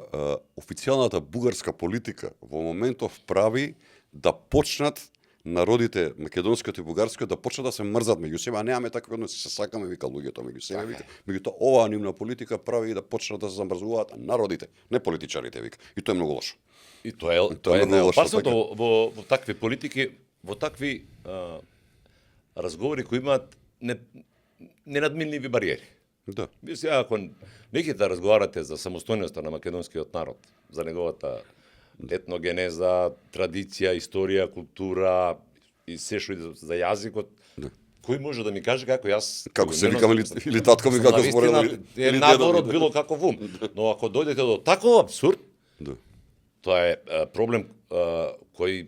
официјалната бугарска политика во моментов прави да почнат народите македонскиот и бугарскиот да почнат да се мрзат меѓу себе, а немаме такви односи, се сакаме вика луѓето меѓу себе, вика. Меѓутоа оваа нивна политика прави да почнат да се замрзуваат народите, не политичарите вика. И тоа е многу лошо. И тоа е најопасното во такви политики, во такви разговори кои имаат ненадминливи бариери. Да. Вие сега ако неките да разговарате за самостојноста на македонскиот народ, за неговата етногенеза, традиција, историја, култура и се што за јазикот, Кој може да ми каже како јас... Како се викам или татко ми како зборел или надвор од било каков ум. Но ако дојдете до таков абсурд, Да. тоа е проблем кој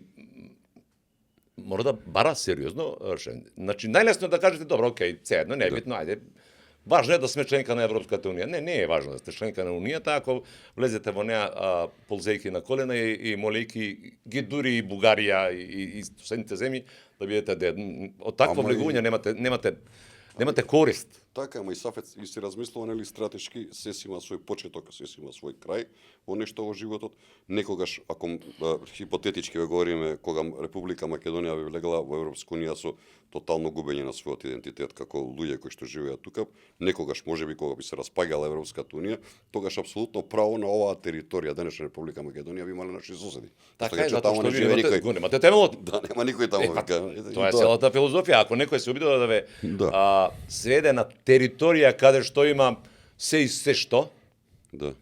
мора да бара сериозно решение. Значи најлесно е да кажете добро, окей, цедно, не е битно, ајде. Важно е да сме членка на Европската унија. Не е важно да сте членка на унијата, ако влезете во неа ползејки на колена и молејки ги дури и Бугарија и соседните земји да бидете од такво влегување немате корист. Така, ама и Сафет и се размислува, нели, стратешки, се си има свој почеток, се си има свој крај во нешто во животот. Некогаш, ако хипотетички ве говориме, кога Република Македонија би влегла во Европска унија со тотално губење на својот идентитет како луѓе кои што живеат тука, некогаш можеби кога би се распаѓала Европската унија, тогаш апсолутно право на оваа територија, денешна Република Македонија, би имале наши соседи. Така е, затоа што ви немате темелот. Да, нема никој таму. Тоа е целата филозофија. Ако некој се обидува да ве сведе на територија каде што има се и се што, да,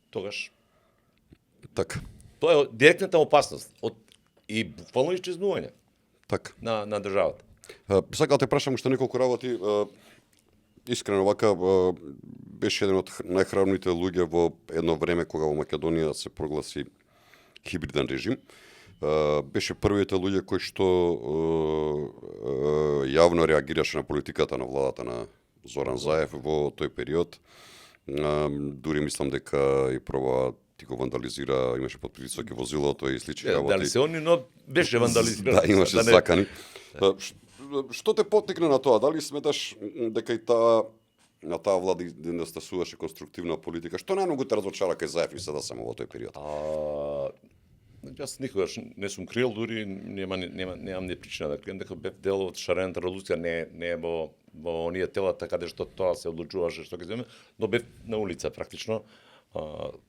тогаш така. тоа е директната опасност и буквално исчезнување Така. на државата. Сакам да те прашам уште неколку работи. Искрено вака беше еден од најхрабрите луѓе во едно време кога во Македонија се прогласи хибриден режим. Беше првите луѓе кои што јавно реагираше на политиката на владата на Зоран Заев во тој период. Дури мислам дека и проба ти го вандализира, имаше под притисок и возилото и слични работи. Дали се они, но беше вандализирано. Да, имаше закани. Што те поттикна на тоа? Дали сметаш дека и на таа влада да стасуваше конструктивна политика? Што најмногу те разочара кај Заев и СДСМ во тој период? Јас никогаш не сум крил, дури немам ни причина да крием дека бев дел од шарената револуција, не е во оние телата каде што тоа се одлучуваше што ќе земе, но бев на улица практично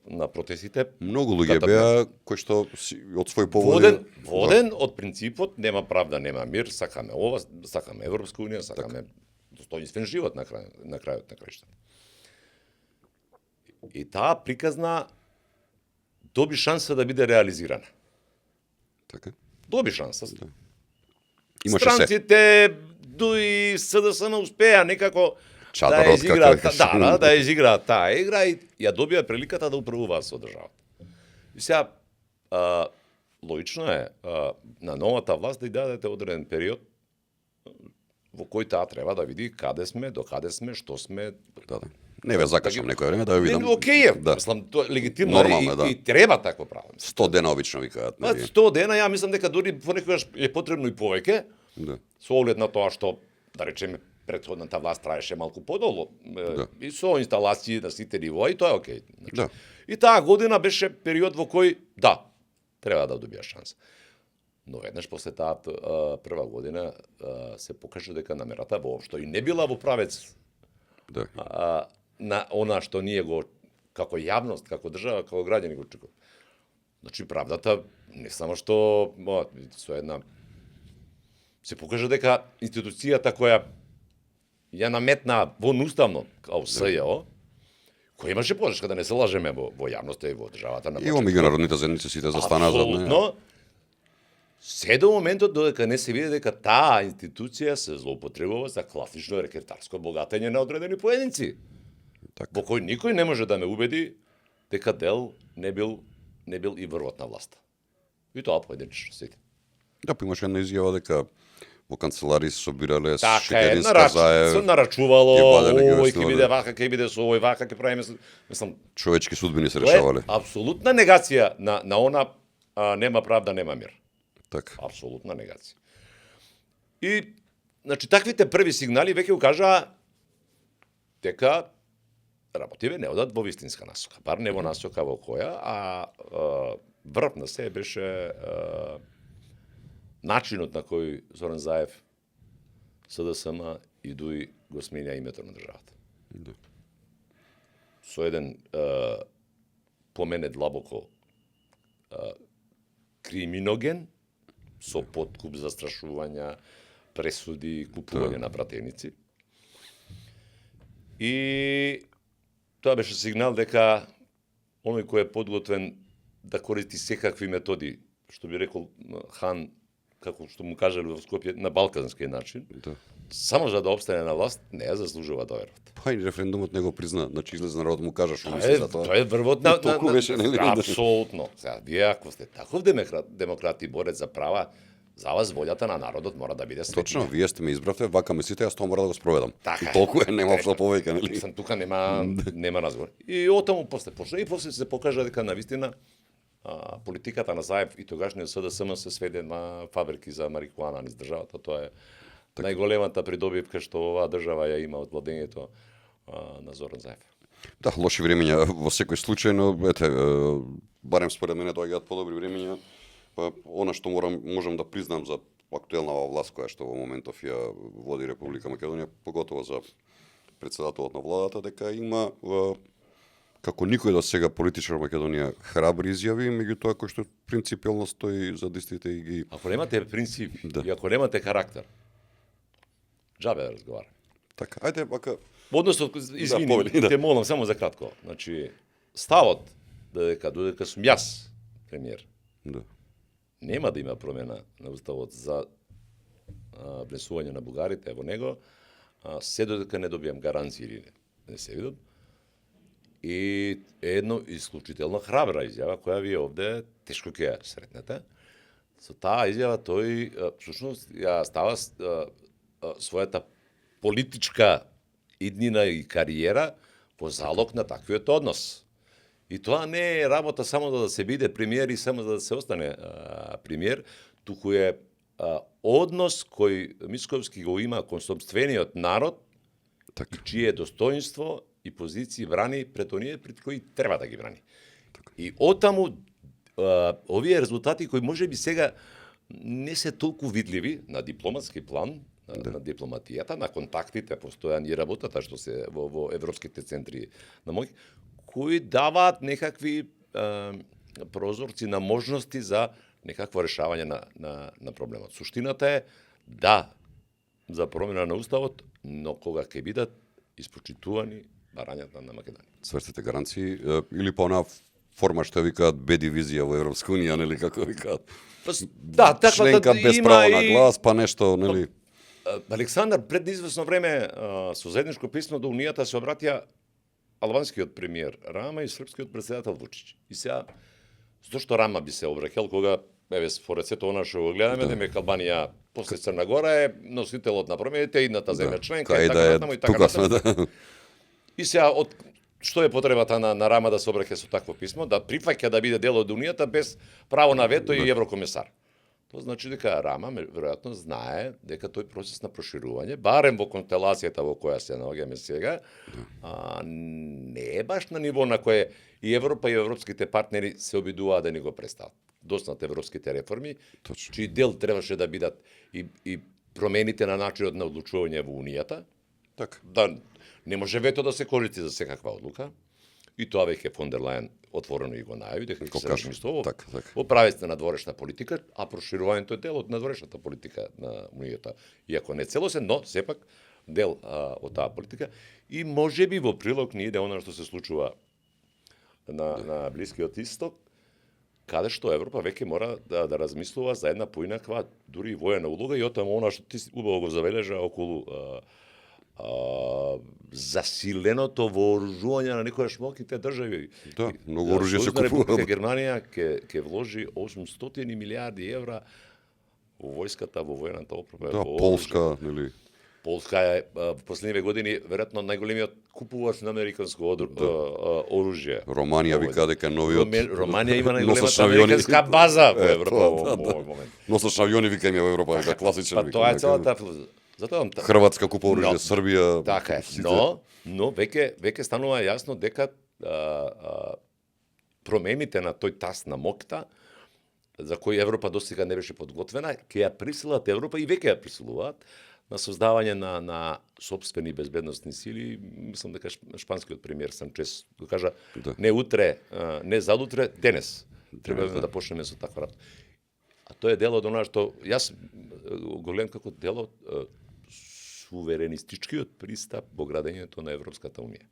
на протестите. Многу луѓе беа кои што од свој поводи воден од принципот нема правда, нема мир, сакаме ова, сакаме Европска унија, сакаме достоинствен живот на крајот на крајшта. И таа приказна доби шанса да биде реализирана. Така. Доби шанса. Да. Имаше странците дуи СДСМ успеа некако да изиграат таа игра и ја добија приликата да управуваат со државата. И сега логично е на новата власт да ја дадете одреден период во кој таа треба да види каде сме, до каде сме, што сме. Да. Не ве закачам некој време да ја видам. Окей, мислам тоа е легитимно и треба такво право. 100 дена обично викаат. 100 дена, ја мислам дека дури понекогаш е потребно и повеќе. Да. Со оглед на тоа што, да речеме, претходната власт траеше малку подолу. Да. И со инсталации на сите нивои, тоа е окей. Значи, да. И таа година беше период во кој, да, треба да добија шанса. Но веднаш после таа прва година се покажа дека намерата воопшто и не била во правец на она што ние го, како јавност, како држава, како граѓани го очекуваме. Значи, правдата не само што со една се покажа дека институцијата која ја наметна вонуставно, као СЈО, која имаше подршка, да не се лажеме во јавноста и во државата. И во меѓународните заедници сите застанаа за неа. Апсолутно. Се до моментот додека не се види дека таа институција се злоупотребува за класично рекетарско богатење на одредени поединци. Так. Во кој никој не може да ме убеди дека дел не бил и врвот на власта. И тоа поединечно сите. Да, имаше една изјава дека во канцеларии се собирале Шекеринска, Заев. Нарачувало, овој ќе биде вака, ќе биде со овој вака, ќе правиме, мислам, човечки судбини се решавале. Апсолутна негација на она нема правда, нема мир. Така. Апсолутна негација. И значи таквите први сигнали веќе укажаа дека работиве не одат во вистинска насока, бар не во насока во која, врв на се беше начинот на кој Зоран Заев, СДСМ и ДУИ го сменја името на државата. Да. Со еден по мене длабоко криминоген, со подкуп, застрашувања, пресуди, купување на пратеници. И тоа беше сигнал дека оној кој е подготвен да користи секакви методи, што би рекол Хан, како што му кажале во Скопје, на балкански начин, Да. само за да опстане на власт, не ја заслужува да верот. Па и референдумот не го призна, значи излезе народот му кажа што мисли за тоа. Тоа е врвот на толку беше, нели? апсолутно. Сега вие ако сте таков демократ и борец за права, за вас волјата на народот мора да биде светлина. Точно, вие сте ме избравте, вака мислите, јас тоа мора да го спроведам. Така И е. толку е, нема што повеќе, нели? Сам тука нема разговор. И отаму после почна и после се покажа дека навистина политиката на Заев и тогашниот СДСМ се сведе на фабрики за марихуана низ државата. Тоа е најголемата придобивка што оваа држава ја има од владењето на Зоран Заев. Да, лоши времења во секој случај, но ете, барем според мене доаѓаат подобри времења. Па она што можам да признам за актуелнава власт која што во моментов ја води Република Македонија, поготово за претседателот на владата, дека има како никој до сега политичар во Македонија храбри изјави, меѓутоа кој што принципиелно стои за дистите и ги... Ако немате принципи Да. и ако немате карактер, џабе да разговараме. Така, ајде, вака... Односно, извини, повели, да. те молам само за кратко. Значи, ставот додека сум јас премиер, Да. нема да има промена на уставот за внесување на бугарите во него, се додека не добијам гаранции или не се видат. И едно исклучително храбра изјава која вие овде тешко ќе ја сретнете. Со таа изјава тој всушност ја става својата политичка иднина и кариера во залог на таквиот однос. И тоа не е работа само за да се биде премиер и само за да се остане премиер, туку е однос кој Мицковски го има кон сопствениот народ, Така. чие достоинство и позиции брани пред оние пред кои треба да ги брани. И отаму овие резултати кои можеби сега не се толку видливи на дипломатски план, на дипломатијата, на контактите постојани и работата што се во европските центри на моќ, кои даваат некакви прозорци на можности за некакво решавање на проблемот. Суштината е да за промена на уставот, но кога ќе бидат испочитувани барањата на Македонија. Цврстите гаранции или по онаа форма што викаат Б дивизија во Европска унија, нели како викаат. Да, таква членка без има право на и глас, па нешто, нели. Александар пред извесно време со заедничко писмо до Унијата се обратија албанскиот премиер Рама и српскиот председател Вучич. И сега зошто Рама би се обраќал кога еве според сето она што го гледаме, дека Албанија после Црна Гора е носителот на промените, едната земја членка Кај и така да натаму е, и така тука сме, натаму. да. И сега од што е потребата на Рама да се обраќа со такво писмо, да прифаќа да биде дел од Унијата без право на вето и еврокомесар. Тоа значи дека Рама веројатно знае дека тој процес на проширување, барем во констелацијата во која се наоѓаме сега, не е баш на ниво на кое и Европа и европските партнери се обидуваат да ни го представат. Доснат европските реформи, Точно. чиј дел требаше да бидат и промените на начинот на одлучување во Унијата, Така. да не може вето да се користи за секаква одлука. И тоа веќе фон дер Лајен отворено и го најави дека ќе се размислува Така, така. во правец на надворешна политика, а проширувањето е дел од надворешната политика на Унијата. Иако не целосен, но сепак дел од таа политика. И можеби во прилог ни иде она што се случува на Блискиот Исток, каде што Европа веќе мора да размислува за една поинаква, дури и воена улога, и отаму она што ти убаво го забележа околу засиленото вооружување на некојаш малките држави. Да, многу оружје се купува. Република Германија ќе вложи 800 милиарди евра во војската, во воената опрема. Да, во Полска, нели. Полска е во последниве години веројатно најголемиот купувач на американско оружје. Романија вика дека новиот Романија има носач најголемата авиони. американска база во Европа тоа, во да. овој момент. Носач авиони вика има во Европа, дека класичен Па вика. тоа е нека. целата филозофија. Затоа Хрватска купува оружје, Но, Србија. Така е, сите. но веќе станува јасно дека промените на тој тас на моќта за кој Европа досега не беше подготвена, ќе ја присилат Европа и веќе ја присилуваат на создавање на сопствени безбедносни сили. Мислам дека шпанскиот премиер Санчес го кажа Да. не утре, не задутре, денес. Треба да. да почнеме со таква работа. А тоа е дел од она што јас го гледам како дел од суверенистичкиот пристап во градењето на Европската унија.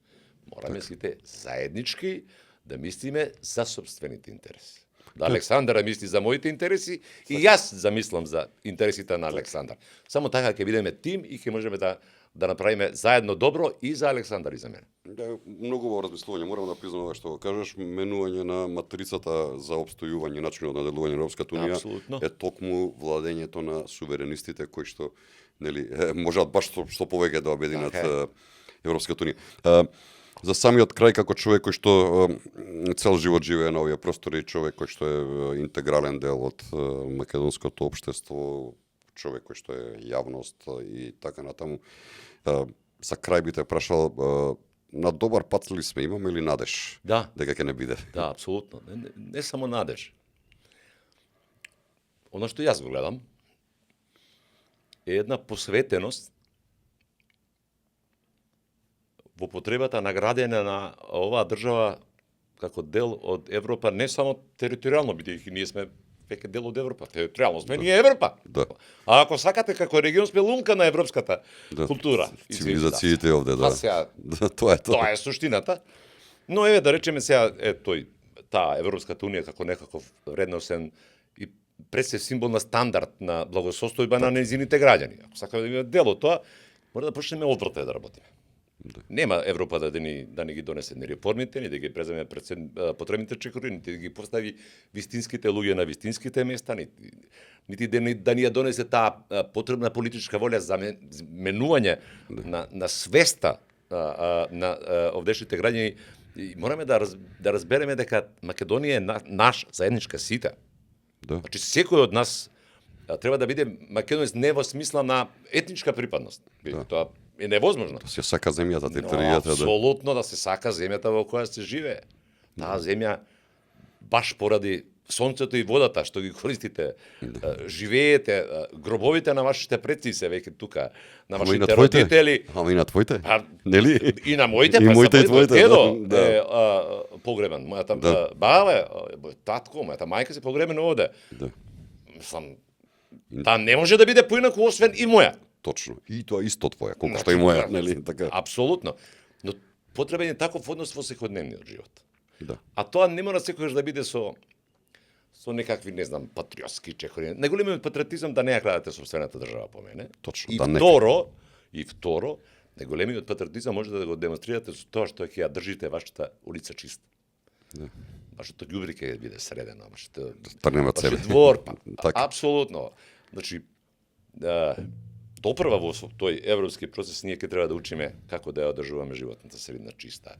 Мораме сите заеднички да мислиме за сопствените интереси. Да Александар мисли за моите интереси и јас замислам за интересите на Александар. Само така ќе бидеме тим и ќе можеме да направиме заедно добро и за Александар и за мене. Да, многу во размислување, морам да признам ова што го кажеш, менување на матрицата за опстојување, начинот на делување на Европската унија е токму владењето на суверенистите кои што можат баш што повеќе да обединат Европската унија. За самиот крај, како човек кој што цел живот живее на овие простори, човек кој што е интегрален дел од македонското општество, човек кој што е јавност и така натаму, за крај би те прашал, на добар пат ли сме, имаме ли надеж? Да. Дека ќе не биде? Да, апсолутно. Не само надеж. Оно што јас го гледам е една посветеност во потребата на градење на оваа држава како дел од Европа, не само територијално, бидејќи ние сме веќе дел од Европа, територијално сме ние Европа. Да. А ако сакате како регион сме лумка на европската култура. Цивилизациите овде, да. Да, тоа е суштината. Но еве да речеме сега таа Европската унија како некаков вредносен и пред се символ на стандард на благосостојба на нејзините граѓани. Ако сакаме да биме дел од тоа, мора да почнеме одврте да работиме. Да. Нема Европа да ни ги донесе ни реформите, ни да ги преземе потребните чекори, нити да ги постави вистинските луѓе на вистинските места, нити да ни ја донесе таа потребна политичка волја за менување на свеста на овдешните граѓани. И мораме да разбереме дека Македонија е наш заедничка сита. Да. Значи секој од нас треба да биде македонец не во смисла на етничка припадност. Тоа е невозможно. Да се сака земјата, територијата. Апсолутно да се сака земјата во која се живее. Таа земја баш поради сонцето и водата што ги користите, живеете, гробовите на вашите предци се веќе тука, на вашите родители. Ама и на твоите? Нели? И на моите, и моите и твоите. Дедо е погребен. Мојата баба, татко, мојата мајка се погребена овде. Да. Таа не може да биде поинаку освен и моја. Точно. И тоа исто твоја, колку што и моја, нели, така. Апсолутно. Но потребен е таков однос во секојдневниот живот. Да. А тоа не мора секогаш да биде со некакви, не знам, патриотски чекори. Најголемиот патриотизам да не ја крадете сопствената држава по мене. Точно. И второ, најголемиот патриотизам може да го демонстрирате со тоа што ќе ја држите вашата улица чиста. Да. Вашето ѓубри ќе биде средено, вашето тргнеме од себе. Двор, апсолутно. Значи, допрва во тој европски процес ние ќе треба да учиме како да ја одржуваме животната средина чиста.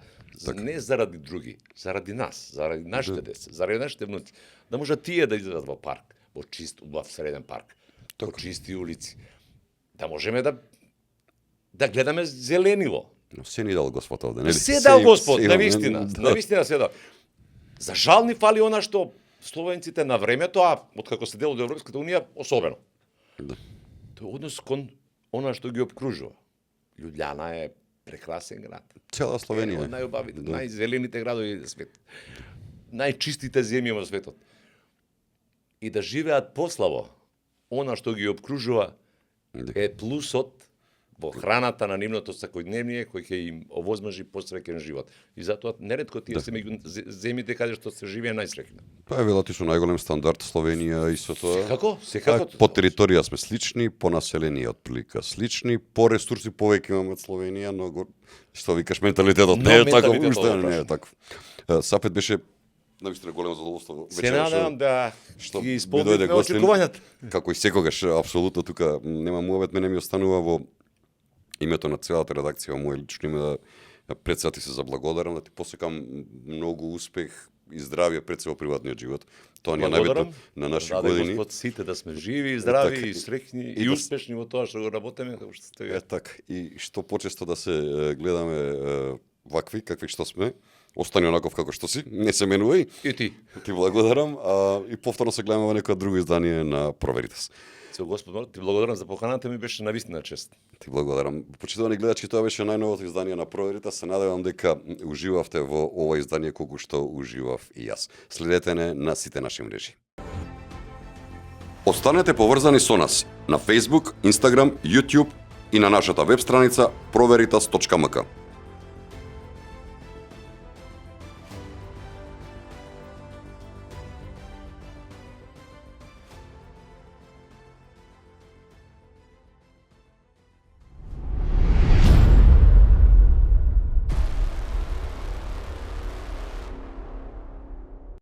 Не заради други, заради нас, заради нашите деца, заради нашите внуци. Да можат тие да излезат во парк, во чист, убав среден парк, во чисти улици. Да можеме да гледаме зеленило. Но се ни дал Господ овде, нели? Се дал Господ, навистина се дал. За жал ни фали она што словенците на времето, а откако се дел од Европската унија, особено. Да. Тој однос кон она што ги обкружува. Лjublјана е прекрасен град. Цела Словенија. Од најубавите, најзелените градови на светот. Најчистите земји во светот. И да живеат пославо, она што ги обкружува е плусот во храната на нивното секојдневие кој ќе им овозможи посреќен живот. И затоа неретко тие се меѓу земјите каде што се живее најсреќно. Па е велатично најголем стандард Словенија и со тоа. Секако. По територија сме слични, по население отприлика слични, по ресурси повеќе имаме од Словенија, но што викаш менталитетот не е таков, уште не е таков. Сапет беше навистина големо задоволство вечераш. Се надевам да ги исполниме очекувањата. Како и секогаш, апсолутно тука нема муавет, мене ми останува во името на целата редакција, во моје лично име да пред се се заблагодарам, да ти посекам многу успех и здравје пред се во приватниот живот. Тоа ни е најбитно на наши години. Господ сите да сме живи, здрави и среќни и успешни во тоа што го работиме, како што сте вие. Така, и што почесто да се гледаме вакви какви што сме. Остани онаков како што си, не се менувај. И ти. Ти благодарам, и повторно се гледаме во некоја друго издание на Проверитас. Господ, ти благодарам за поканата, ми беше навистина чест. Ти благодарам. Почитувани гледачи, тоа беше најновото издание на Проверитас. Се надевам дека уживавте во ова издание колку што уживав и јас. Следете не на сите наши мрежи. Останете поврзани со нас на Facebook, Instagram, YouTube и на нашата веб страница proveritas.mk.